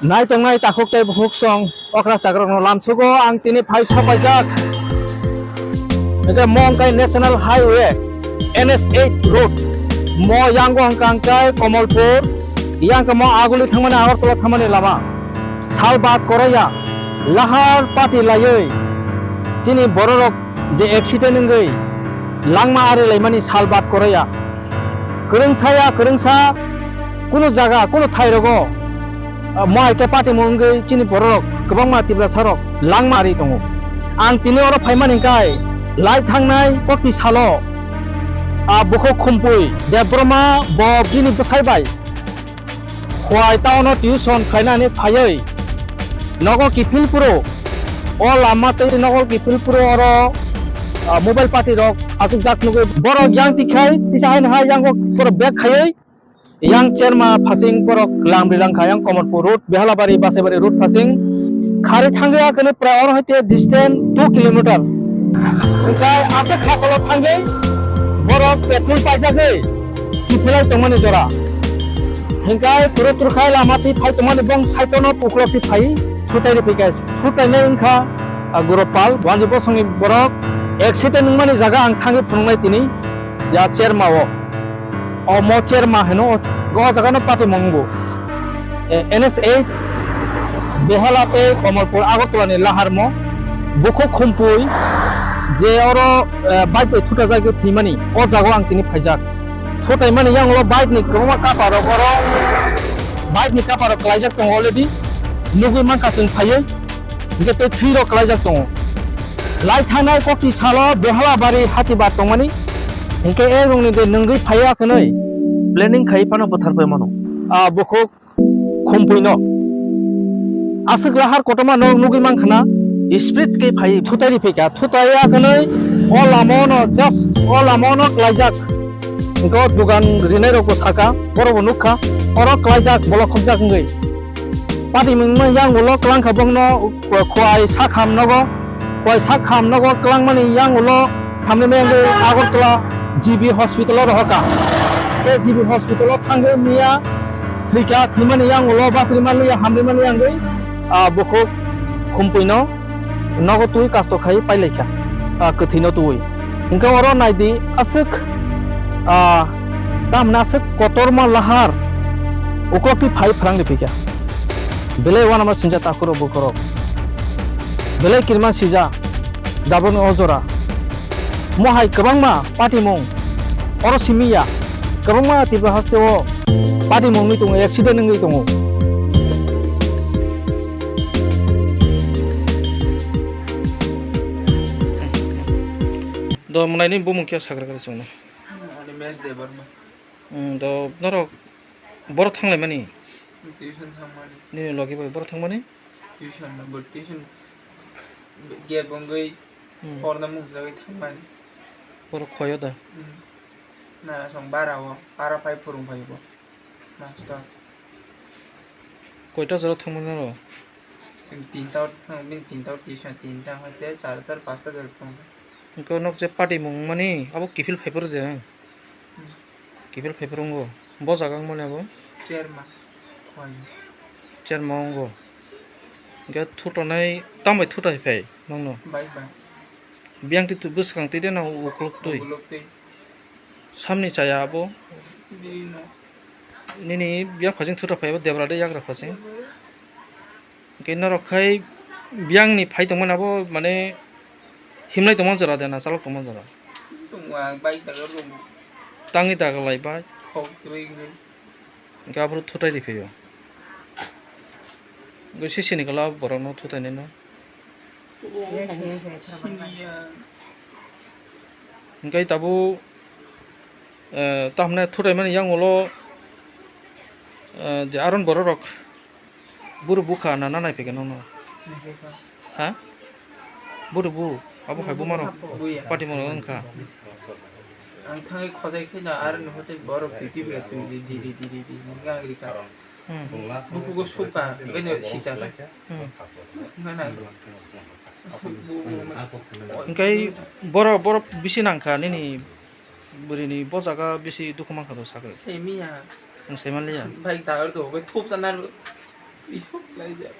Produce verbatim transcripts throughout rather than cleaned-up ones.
Nai tongnai takhuk tei bukhuk song okra chakrokno lamsugo ang tini phai sapaijak. Hingke mo wngkha National Highway N S eight road. Mo yango hingka hingkai Komolpur, yang khe mo aguli thangmani Agartala thangmani lama. Salbat koroya lahar pati layoi chini bororok je accident wngwi langma ari laimani salbat koroya. Kwrwngsa ya kwrwngsa kunu jaga, kunu thairogo, ah, mo hai khe patimung wngwi chini bororok kwbangma Tiprasarok langma ari tongo. Ang tini oro phaimani hingkai lai thangnai kokti salo, ah, bukhuk Khumpui Debbarma bo bini bwsai bai Khwai town o tuition khlainani phaiwi nogo kiphil phuru o lama tei nogo kiphil phuru oro, ah, mobile party rok achukjak nugwi borok yang tikhai tisa haino hai yang borok bag khaiwi yang cherma phasing borok lamri langkha yang Komolpur road Behalabari Basaibari road phasing khari thangwi akheno prai oro haite distance two kilometer. Hingkai aswk hakolo thangwi borok petrol paijagwi kiphilai tongmani jora. Hingkai kuro turkhai lama twi phai tongmani bong saitono uklok twi phai thutai ripikha. Thutainai wngkha, ah, Goropal, Wanji bosongni borok accident wngmani jaga ang thangwi phunuknai tini ya cherma o. Omo cherma hino o, o jaga no patimung bo. Eh, N S eight Behala tei Komolpur Agartala ni laharmo bukhuk Khumpui je oro, eh, bike bai thutajagwi thwimani o jaga o ang tini phaijak. Thutaimani yang ulo bike ni kwbangma kaparok oro bike ni kaparok kwlaijak tongo already. Nugwi mankha chwng phaiwi. Hingke tei thwi rok kwlaijak tongo. Lai thangnai kokti salo Behala bari hati bar tongmani. Hingke e rongni de nungwi phaiya khenwi. Planning khai phano bwthar pai mano. A bukhuk Khumpui no. Aswk lahar kotorma no nugwi mankha na. Speed khe phai. Thutai ri phika. Thutai ya khenwi o lama no just o lama no kwlaijak. Hingke o dogan rinai rok bo saka. Borok bo nukha. Oro kwlaijak bolok khobjak wngwi. Pati mungma yang ulo kwlangkha bongno, khwai sakham nogo, khwai sakham nogo kwlangmani yang ulo hamni mengwi Agartala G B hospital o rohorkha. Tei G B hospital o thangwi miya thwikha, thwimani yang ulo basri manliya, hamri mani yangwi, ah, bukhuk Khumpui no nogo twi kasto khai pailaikha, ah, kwthwi no twi. Hingke oro naidi aswk, ah, tamni aswk kotorma lahar uklok twi phai phrang riphikha. Belai uanama sinjak takhurok bukhurok. Belai kirima sijak daboni o jora. Mohai kwbangma patimung oro simi ya. Kwbangma Tripura haste o patimung wngwi tongo, accident wngwi tongo. Do mwnai ni bumung khe sakra kare chwngno. Ani Mesh Debbarma. Hmm, do norok boro thanglaimani? Tuition thangmani. Nini logi bai boro thangmani? Tuition na, bo tuition gate bongwi Hmm. Porna mung jagwi thangmani. Boro khoyo da? Hmm. Na song bara o, bara phai phurung phai bo. Master. Koita jora thangmani oro? Chwng tinta o thang, bini tinta o tuition, tinta hwnkhe charta, pasta jora thang. Hwnkhe nok je patimung mani abo kiphil phai phuru de? Hmm. Kiphil phai phuru wngo. Bo jaga wngmani abo? Cherma. Khwai. Cherma wngo. Hwnkhe thutonai, tamo bai thutai phai nokno? Bai, bai. Biyang twi bwskang twi de na ukuluk twi? Ukuluk twi. Samni chaya abo? Bini no. Nini biyang phasing thuta phai abo debra de yagra phasing? Hwnkhe norok khai biyangni phai tongmani abo mane himlai tongmani jora de na chalok tongmani jora? Tongma bike dagar rwng. Tangwi daga lai bike. Thok rwi rwi. Hwnkhe aphuru thutai ri phaio. Hwnkhe sisini kala borokno thutai nai no. Hwnkhe tabuk, eh, tamni thutaimani yang ulo, eh, je aron bororok buru bukha na, na naiphikha nokno? Naiphikha. Ha? Buru bu, abo hai buma rok? Buya. Party moro wngkha. Ang thangwi khojai khe na, aro ni hote borok twi twi bwrwi twi di di di di di di hwnwi ang rikha. Hmm. Bukugo sukha, beno sisa kha. Hmm. Hwnkhai na. Hwnkhe borok, borok bisi nangkha nini bwrwini bo jaga bisi dukhu mankha do sakhe. Semiya. Nwng saimanliya. Bike dagar do, bai thup sana. Isu kalaijak.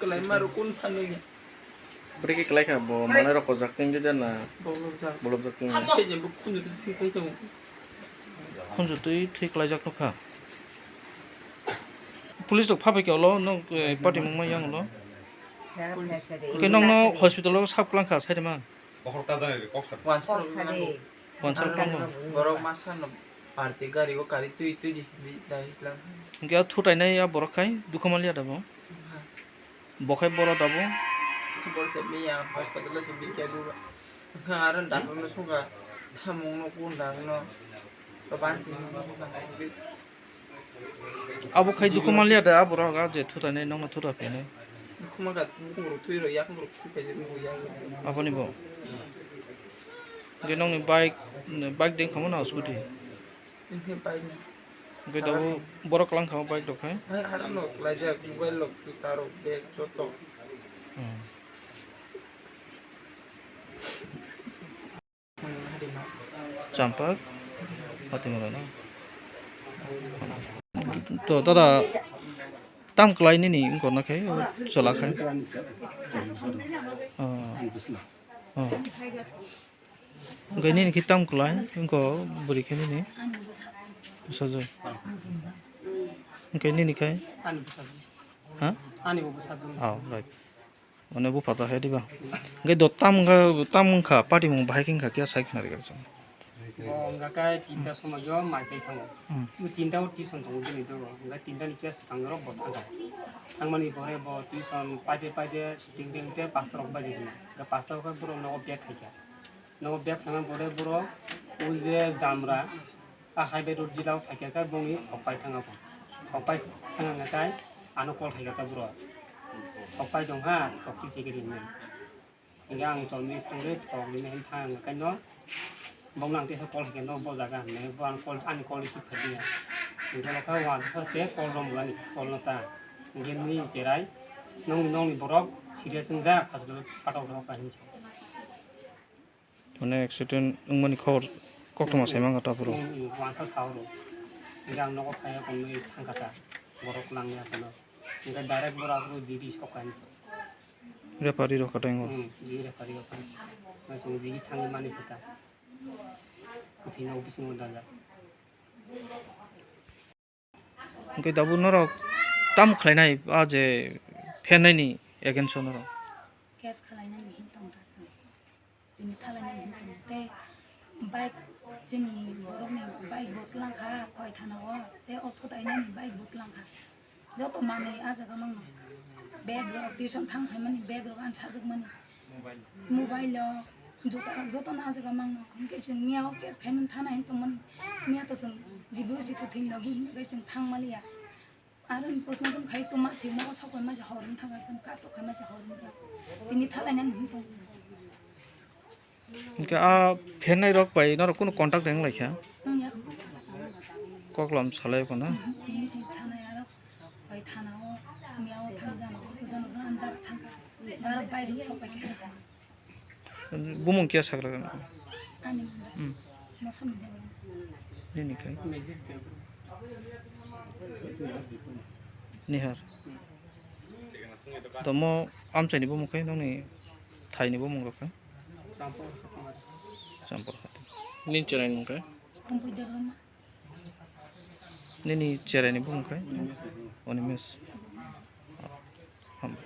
Kalaima rukun thangwi. Bwrwi khe kalaikha bo manai rok kojak tengwi de na. Bolobjak. Bolobjak tengwi. Sejembo khunju twi thwi khai tongo. Khunju twi thwi kalaijak nukha. Police rok phabai khe ulo, nwng, eh, party mungma yang ulo. Khe nokno hospital o sap kwlangkha, saide man. Wansuk kwlangkha. Borok masa no party gari o kari twi twi di, di, dai klang. Hingke a thutai nai a borok khai dukha manliya da bo. Bo khai boro da bo. Boro se miya hospital se bikya duba. Kha aro doctor no suka thamung no kun dang no. Bansi. Abo khai dukhu manliya da, abo rok a je thutai nai, nokno thuta phinai. Dukhu man kha, bukhung rok twi rok, yakung rok twi paijak nukgo yak. Aboni bo. Hingke nokni bike, bike deng khamano scooty. Hingke bike ni. Hingke dabu borok kwlangkha o bike rok khai. Bike aro no klaijak, mobile rok, juta rok, bag joto. Hmm. Champak Hatimura no. To dada tam kwlai nini wngkor na khai o chwla khai. Oh. Oh. Hwnkhe nini khe tam kwlai wngkor bwrwi khe nini bwsajwk. Hwnkhe nini khai? Ha? Oh, right. Mane bupha ta hai diba. Hingke do tam wngkha, tam wngkha, party mung bahai khe wngkha kya sai khna rega chwng. Bo wngkha khe tinta somoi o mai chai thango. Hmm. Bo tinta o tuition tongo bini dogo. Hingke tinta ni khe swkang rok bo thangkha. Thangmani pore bo tuition paide paide shooting de hingke pasta rok baji hino. Hingke pasta rok khe borok nogo bag khaikha. Nogo bag khaimani pore borok o je jamra. A highway road jila o phaikha khe bongni thokpai thanga bo. Thokpai thanga hwnkha khe ano call khaikha ta bro. Thokpai tong ha, thokti phikiri hinwi. Hingke ang chomni thangwi thokni hinwi thang hwnkha khe no bongno ang teisa call khaikha no bo jaga hinwi bo ang call ani call receive khai diya. Hingke nokha uansukha se call rwmani call no ta. Hingke nini cherai nongni nongni borok serious wngjak hospital patok rok ka hinwi. Mane accident wngmani khobor koktwma sai mankha ta phuru. Hmm, hmm, uansa sao rw. Hingke ang nogo phaiya konwi thangkha ta. Borok langya kono. Hingke direct borok rw G B sokha hinwi. Referee rok kha tei ngo. Hmm, G B referee rok kha. Nai chwng G B thangwi mani kha ta. Kwthwino bisingo dajak. Hingke dabu norok tam khlainai a je phernaini against o norok? Case khwlainani hin tong ta chwng. Tini thalainani hin tong tei bike chini borokni bike bo twlang kha khoi thana o tei o photainani bike bo twlang kha. Joto manwi a jaga mangno bag rok tuition thang phaimani bag rok ani sajwkmani. Mobile o juta rok jotono ah jaga mangno, hwnkhe chwng miyao case khainani thana hin tongmani, miya to chwng G B O C to thwini logi hinwi chwng thang maliya. Aro ni postmortem khai tongma se nogo sok pai ma se hor wng thangkha, chwng cast to khai ma se hor wng thangkha. Tini thalainani hin tong. Hwnkhe a phernairok bai norok kunu contact wng laikha? Wng ya. Koklam salai phano? Tini se thanai aro bai thana o, miyao thang jana, jana andar thangkha. Aro bai rok sok pai kha. Bumung kya sakra gana? Ani mung. Hmm. Masa mung. Nini kai? Nihar. Tomo amchaini bumung kai, nongni thaini bumung rok kai? Champur. Champur. Nini cherai mung kai? Nini cherai ni bumung kai? Onimes. Ham.